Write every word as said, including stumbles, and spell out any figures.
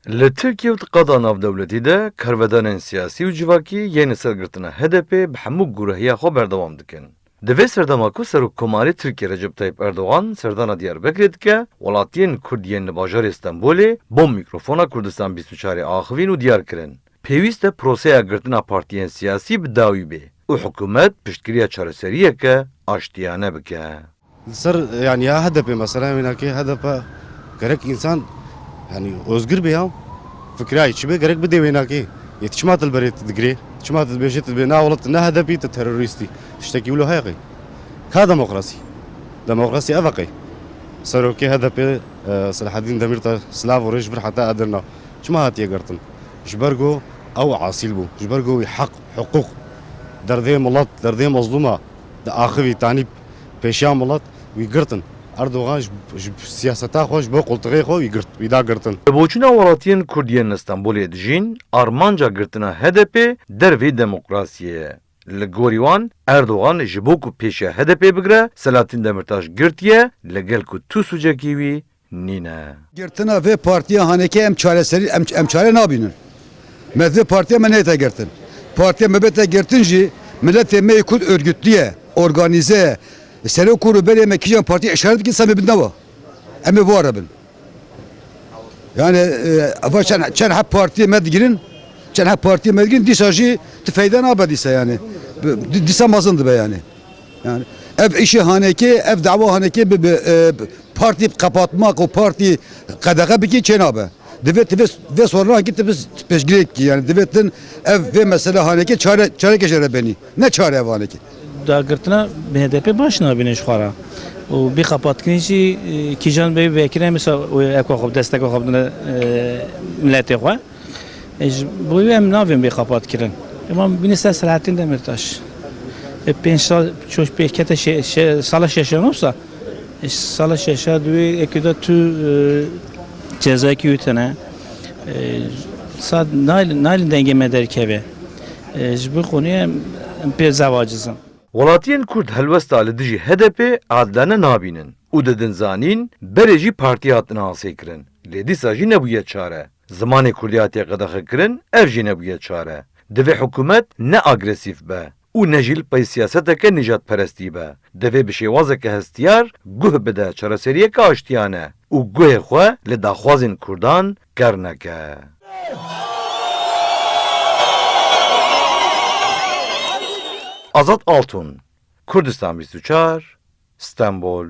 Li Tirkiye û di qada navdewletî de karvedanên siyasî û civakî yên li ser girtina H D P bi hemû gurehiya xwe berdewam dikin. Di vê serdema ku Serokkomarê Tirkiye Recep Tayyip Erdogan serdana Diyarbekirê dike, welatiyên Kurd yên li bajarê Stenbolê bo mîkrofona Kurdistan bîst û çarê axivîn û diyar kirin, pêwîst e proseya girtina partiyên siyasî bi dawî bê û hikûmet piştgiriya çareseriyeke aştiyane bike. Li ser, yani, ya H D P mesela, wênakê H D P gerek insan, yani, özgür be ya. Fikra çi be, gerek bide wênakê. Yê çima tu li berê tu digirê? Çima tu dibêjê tu dibê, na welat, ne H D P tu terorîstî? Tiştekî wilo heye qey? Ka demokrasî? Demokrasî ev e qey? Serokê H D P, e, Selahaddin Demirtaş, silav û rêj vir heta Edirna. Çima hatiye girtin? Ji ber ku ew asîl bû. Ji ber ku wî heq, hiqûq, derdê milet, derdê mezlûma diaxivî, tanî pêşiya milet, wî girtin. Erdogan ji, ji siyaseta xwe, ji bo qultixê xwe wî girt, wî da girtin. Li boçûna welatiyên Kurd yên li Stenbolê dijîn, armanca girtina H D P dervî demokrasiyê ye. Li gorî wan, Erdogan ji bo ku pêşiya H D P bigire, Selahattin Demirtaş girtiye, li gel ku tu sûcekî wî nîne. Girtina vê partiya hanekê em çareserî, em, em çare nabînin. Me vê partiya me neyte girtin. Partiya me bête girtin jî, miletê me yê Kurd örgütlü ye, organîze ye. Serok û rûberê me kîjan partî işaret dikin, se me bidine wa. Em ê ware bin. Yani, e, eva çend, çend heb partiyê me digirin, çend heb partiyê me digirin, dîsa jî ti feyde nabe dîsa yani. Bi-, dî-, dîsa mezin dibe yani. Yani, ev işê hanekê, ev dawa hanekê bi, bi, e, bi partî qepatmak û partî qedexe bikî çê nabe. Divê, divê vê soruna ki tu biz pêşgirê kî, yani divê tin ev vê mesele hanekê çare, çareke jere benî. Ne çare ev hanekê. Dagirtina H D P baş nabîne ji xwe re. Û bê xepatkirî jî, e, kîjan bê vekirine, mesela, û eko xwe, desteko xwe bidine, e, miletê xwe. E, ji bo wê em navên bê xepatkirin. Ema bîne ser Selahattin Demirtaş. E, pênc sal, çoş pêş kete şe-, şe-, sala şeşan olsa, e, sala şeşa duê eko da tu, e, cezayekî wî tine. E, sa naylin, naylin dengê me derkeve. E, ji bo xwe nê em, em pê zewacizin. Welatiyên Kurd helwesta li dijî H D P adilane nabînin û didin zanîn, berê jî partî hatine asê kirin. Lê dîsa jî nebûye çare. Zimanê Kurdî hatiye qedexekirin, ev jî nebûye çare. Divê hikûmet ne agresîf be û ne jî li pey siyaseteke nîjadperestî be. Divê bi şêwazeke hestiyar guh bide çareseriyeke aştiyane û guhê xwe li daxwazên Kurdan ker neke. Azad Altun, Kurdistan bîst û çar, Stenbol.